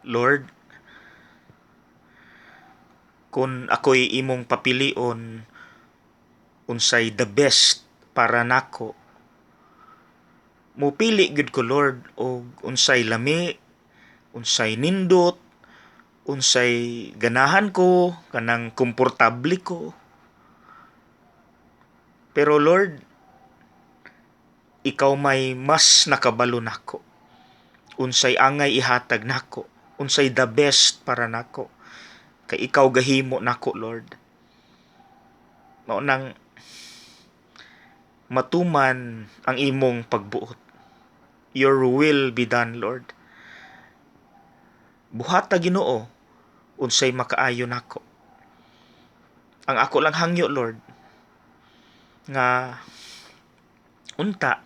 Lord, kung ako'y imong papilion unsay the best para nako, mupili gyud ko, Lord, og unsay lami, unsay nindot, unsay ganahan ko, kanang komportable ko. Pero Lord, ikaw may mas nakabalo nako. Unsay angay ihatag nako, unsay the best para nako. Kay ikaw gahimo nako, Lord. Mao nang matuman ang imong pagbuot. Your will be done, Lord. Buhata, Ginoo, unsay makaayo nako. Ang ako lang hangyo, Lord, nga unta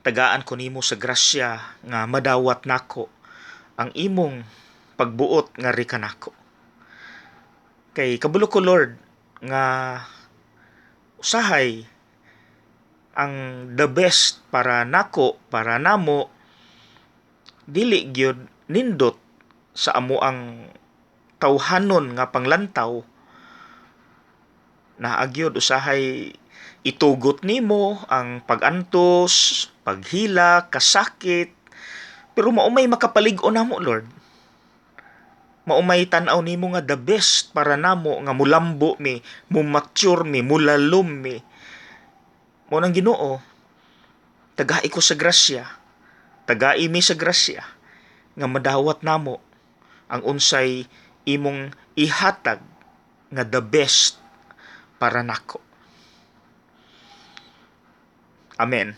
tagaan ko nimo sa grasya nga madawat nako ang imong pagbuot nga kanako. Kay kabalo ko, Lord, nga usahay ang the best para nako, para namo, dili gyud nindot sa amo ang tawhanon nga panglantaw. Naa gyud usahay itugot nimo ang pag-antos, paghilak, kasakit, pero mao may makapalig-on namo, Lord. Mao may tan-aw nimo nga the best para namo nga mulambo mi, mu mature mi, mulalom mi. Mao nang, Ginoo, tagai ko sa grasya, tagai mi sa grasya nga madawat namo ang unsay imong ihatag nga the best para nako. Amen.